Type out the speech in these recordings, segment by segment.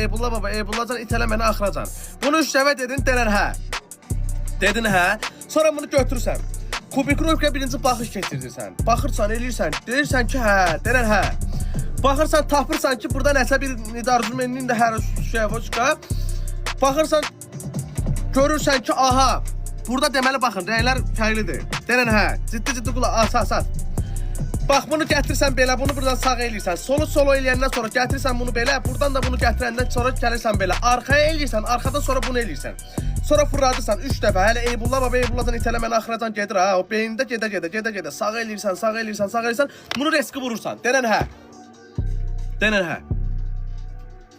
Eybulla baba, Eybullacan, itələ məni axıracan. Bunu 3 dəfə dedin, denən hə. Dedin hə. Sonra bunu götürürsən. Kubik Rubikə birinci baxış keçirirsən. Baxırsan, eləyirsən, deyirsən ki, hə, denən hə. Baxırsan, tapırsan ki, burada nəsə bir nidarzumeninin də hər şey voçka. Baxırsan, görürsən ki, aha, burada deməli baxın, rənglər fərqlidir. Denən hə, ciddi-ciddi qulaq, as, as, as. Bax bunu gətirsən belə, bunu buradan sağ eləyirsən. Solu solo eləyəndən sonra gətirsən bunu belə, buradan da bunu gətirəndən sonra gəlirsən belə. Arxaya eləyirsən, arxadan sonra bunu eləyirsən. Sonra fırladırsan 3 dəfə. Hələ Eybulla baba Eybulladan itələ məni axıracan gedir ha. O beynində gedə gedə gedə gedə sağ eləyirsən, sağ eləyirsən, sağ eləyirsən. Bunu reski vurursan. Denən hə. Denən hə.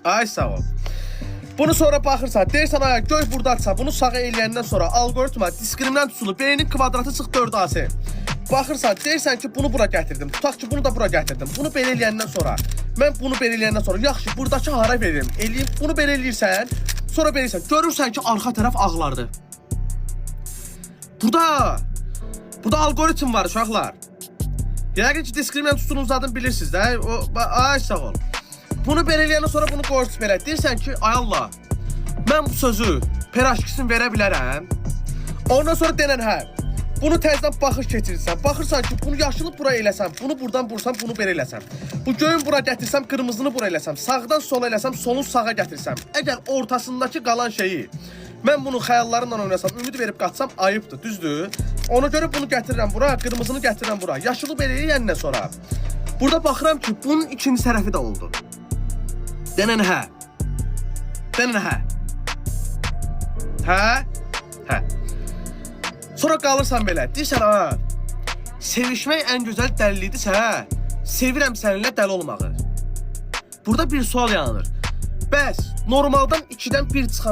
Ay sağ ol. Bunu sonra baxırsan, deyirsən ay göy burdadsa, bunu sağa eləyəndən sonra alqoritma diskriminant üsulu B-nin kvadratı çıx 4 AC. Baxırsan, deyirsən ki, bunu bura gətirdim. Tutaq ki, bunu da bura gətirdim. Bunu belə eləyəndən sonra, mən bunu belə eləyəndən sonra, yaxşı, buradakı hara verim? Eləyim, bunu belə eləyirsən, sonra belə eləyirsən. Görürsən ki, arxa tərəf ağlardı. Burada, burada alqoritm var uşaqlar. Yəqin ki, diskriminant üsulunu zaten bilirsiniz də. O, ay sağ ol. Bunu belə eləyəndən sonra bunu qoyursun belə. Deyirsən ki, ay Allah, mən bu sözü peraşkisin verə bilərəm. Ondan sonra denən hə. Bunu təzədən baxış keçirirsən. Baxırsan ki, bunu yaşılı bura eləsəm, bunu buradan vursam, bunu belə eləsəm. Bu göyün bura gətirsəm, qırmızını bura eləsəm, sağdan sola eləsəm, solu sağa gətirsəm. Əgər ortasındakı qalan şeyi mən bunu xəyallarımla oynasam, ümid verib qaçsam ayıbdır, düzdür? Ona görə bunu gətirirəm bura, qırmızını gətirirəm bura. Yaşılı belə eləyəndən sonra burada baxıram ki, bunun ikinci tərəfi də oldu. Denən hə. Denən hə. Hə? Hə. Sonra qalırsan belə. Deyirsən ha. Sevişmək ən gözəl dəlilidirsə, hə. Sevirəm səninlə dəli olmağı. Burada bir sual yaranır. Bəs normaldan 2-dən 1 çıxan